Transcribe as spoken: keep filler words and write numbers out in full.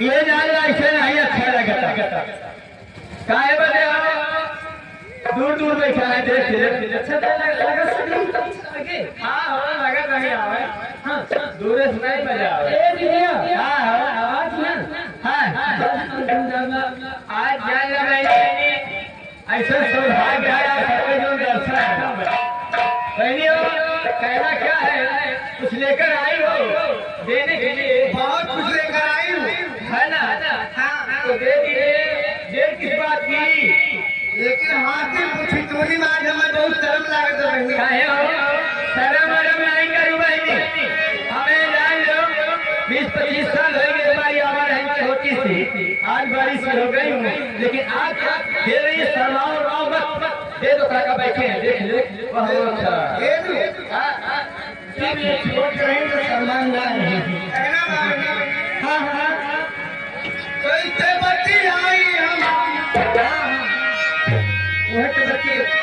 ये जान ला, ऐसे नहीं अच्छा लगता। काहे बदे हो? दूर दूर बैठा है, देख के। अच्छा तो लग-, लगा सके, लगे। हाँ, हाँ, लगा नहीं आवे। हाँ, दूर से नहीं मजा आवे। ए, दीदिया। हाँ, हाँ। आवाज ना। हाँ। आज जान ला, मैं ऐसा सौभाग्य आया, सबके जो दर्शन है। बहनी हो, कहना क्या है? कुछ लेकर आई हो देने के लिए? बहुत कुछ लेकर आई हूँ। है ना? हाँ। तो दे दीजिए, देर किस बात की? लेकिन हाँ, दिल कुछ चोरी मार, हमें बहुत शर्म लागत है बहनी। काहे हो? शर्म वरम नहीं करू बहनी। हमें जान लो, बीस पच्चीस साल हो गए हमारी आवाज है छोटी सी। आज बड़ी सी हो गई हूँ, लेकिन आज देवी शर्माओ राव मत। दे दो काका, बैठे हैं, देख लो। वाह, वाह, अच्छा। दे दो। हाँ, हाँ। जब ये छोट रहे तो शर्मा ना रहे। हाँ, हाँ। कैसे बतियाई हम? हाँ, हाँ। वह तो बच्चे